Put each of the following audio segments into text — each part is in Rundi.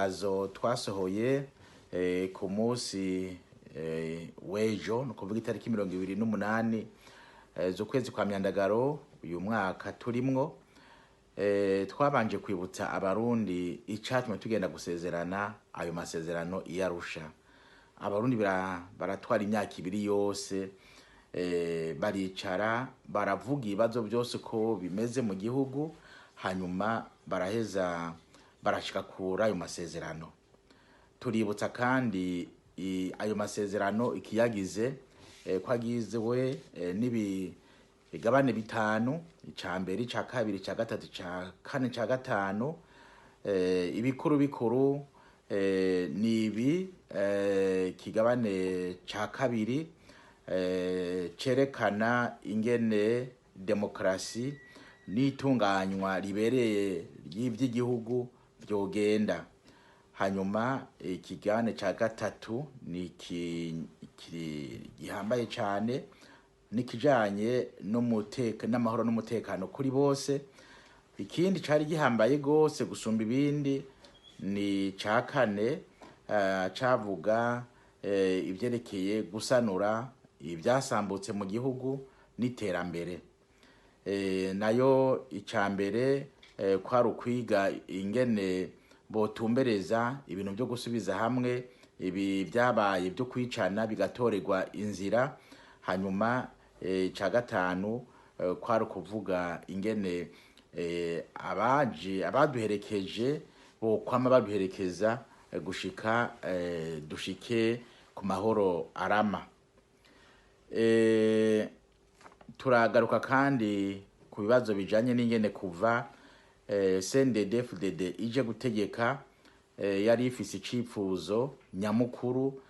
Itangazo twasohoye ku munsi w'ejo, ni ukuvuga itariki 28 z'ukwezi kwa Myandagaro uyu mwaka turimwo, twabanje kwibutsa Abarundi icatumye tugenda gusezerana ayo masezerano i Arusha. Abarundi baratwara imyaka 2 yose, baricara baravuga ibibazo byose ko bimeze mu gihugu, hanyuma baraheza barashika kuri ayo masezerano. Tuributsa kandi ayo masezerano ikiyagize, ko agizwe n'ibigabane bitanu: ica mbere, ica kabiri, ica gatatu, ica kane, ica gatanu. Ibikuru bikuru ni ibi: ikigabane ca kabiri cerekana ingene demokarasi n'itunganywa ribereye ry'ivy'igihugu vyogenda. Hanyuma ikigabane ca gatatu ni gihambaye cane, nikijanye n'amahoro n'umutekano kuri bose. Ikindi cari gihambaye gose gusumba ibindi ni ca kane, cavuga ivyerekeye gusanura ivyasambutse mu gihugu n'iterambere. Nayo ica mbere kwari ukwiga ingene botumbereza ibintu vyo gusubiza hamwe ibi vyabaye vyo kwicana, bigatorerwa inzira. Hanyuma ica gatanu kwari ukuvuga ingene abaje abaduherekeje bokwama baduherekeza gushika dushike ku mahoro arama. Turagaruka kandi ku bibazo bijanye n'ingene kuva CNDD-FDD ije gutegeka, yari ifise icifuzo nyamukuru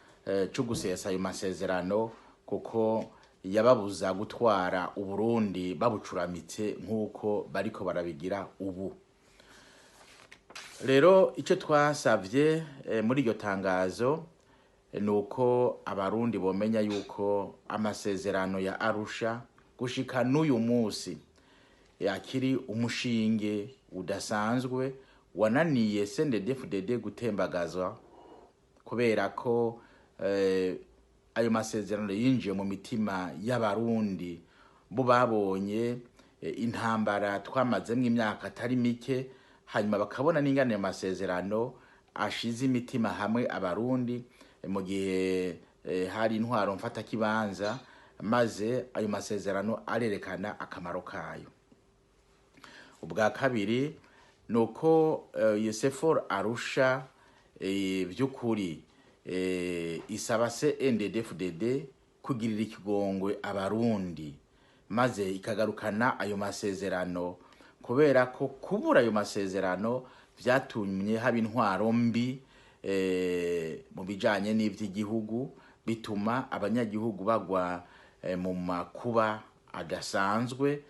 co gusesa ayo masezerano, kuko yababuza gutwara Uburundi babucuramitse nk'uko bariko barabigira ubu. Rero icyo twasavye muri iryo tangazo ni uko Abarundi bomenya yuko amasezerano ya Arusha gushika n'uyu munsi yakiri umushinge udasanzwe wananiye CNDD-FDD gutembagazwa, kubera ko ayo masezerano yinjiye mu mitima y'Abarundi bo babonye intambara twamazemwo imyaka atari mike, hanyuma bakabona n'ingane ayo masezerano ashize imitima hamwe Abarundi mu gihe hari intwaro mfatakibanza, maze ayo masezerano arerekana akamaro kayo. Ubwa kabiri ni uko CEFOR Arusha by'ukuri isaba CNDD-FDD kugirira ikigongwe Abarundi, maze ikagarukana ayo masezerano, kubera ko kubura ayo masezerano vyatumye haba intwaro mbi mu bijanye n'ivy'igihugu, bituma abanyagihugu bagwa mu makuba adasanzwe,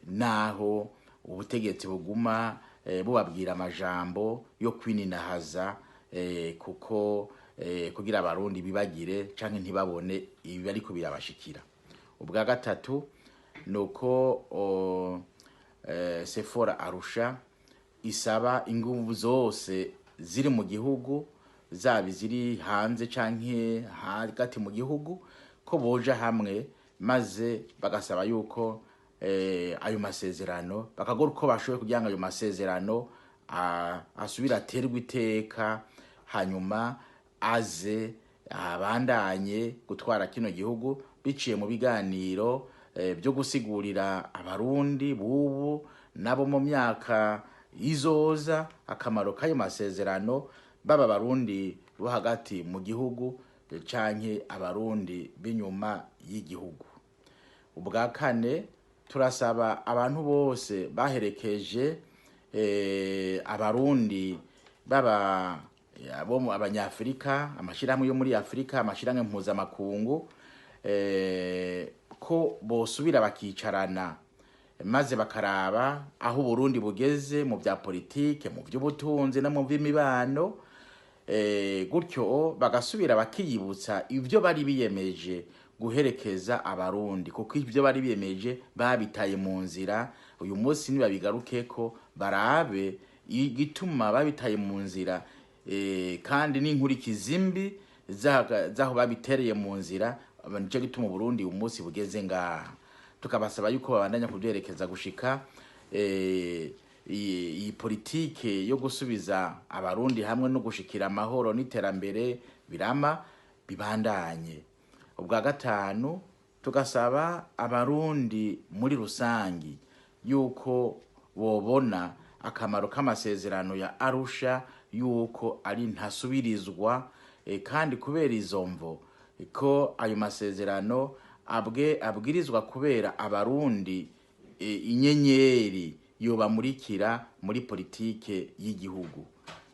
naho ubutegetsi buguma bubabwira amajambo yo kwininahaza, kuko kugira Abarundi bibagire canke ntibabone ibi ariko birabashikira. Ubwa gatatu ni uko CEFOR Arusha isaba inguvu zose ziri mu gihugu, zaba iziri hanze canke hagati mu gihugu, ko boja hamwe maze bagasaba yuko ayo masezerano, bakagora uko bashoboye kugira ngo ayo masezerano asubire aterwe iteka, hanyuma aze abandanye gutwara kino gihugu biciye mu biganiro byo gusigurira Abarundi bubu nabo mu myaka izoza akamaro k'ayo masezerano, baba Abarundi bo hagati mu gihugu canke Abarundi b'inyuma y'igihugu. Ubwa kane, turasaba abantu bose baherekeje Abarundi, baba abo Abanyafurika, amashirahamwe yo muri Afurika, amashirahamwe mpuzamakungu, ko bosubira bakicarana maze bakaraba aho Uburundi bugeze mu bya politike, mu by'ubutunzi no mu by'imibano, gutyo bagasubira bakiyibutsa ibyo bari biyemeje guherekeza Abarundi, kuko ibyo bari biyemeje babitaye mu nzira. Uyu munsi nibabigarukeko, barabe. Igituma babitaye mu nzira, kandi n'inkurikizi mbi zaho babitereye mu nzira, nico gituma Uburundi umunsi bugeze ngaha. Tukabasaba yuko babandanya kubyerekeza gushika iyi politike yo gusubiza Abarundi hamwe no gushikira amahoro n'iterambere birama bibandanye. Ubwa gatanu, tugasaba Abarundi muri rusangi yuko bobona akamaro k'amasezerano ya Arusha, yuko ari ntasubirizwa, kandi kubera izo mvo ko ayo masezerano abwirizwa kubera Abarundi inyenyeri yobamurikira muri politike y'igihugu.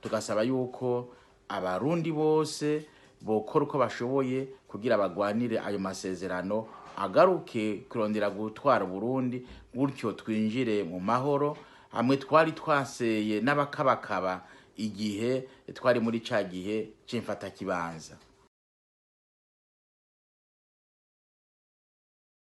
Tugasaba yuko Abarundi bose bokora uko bashoboye kugira bagwanire ayo masezerano agaruke kurondera gutwara Burundi, gutyo twinjire mu mahoro hamwe twari twaseye n'abakabakaba igihe twari muri ca gihe c'imfatakibanza.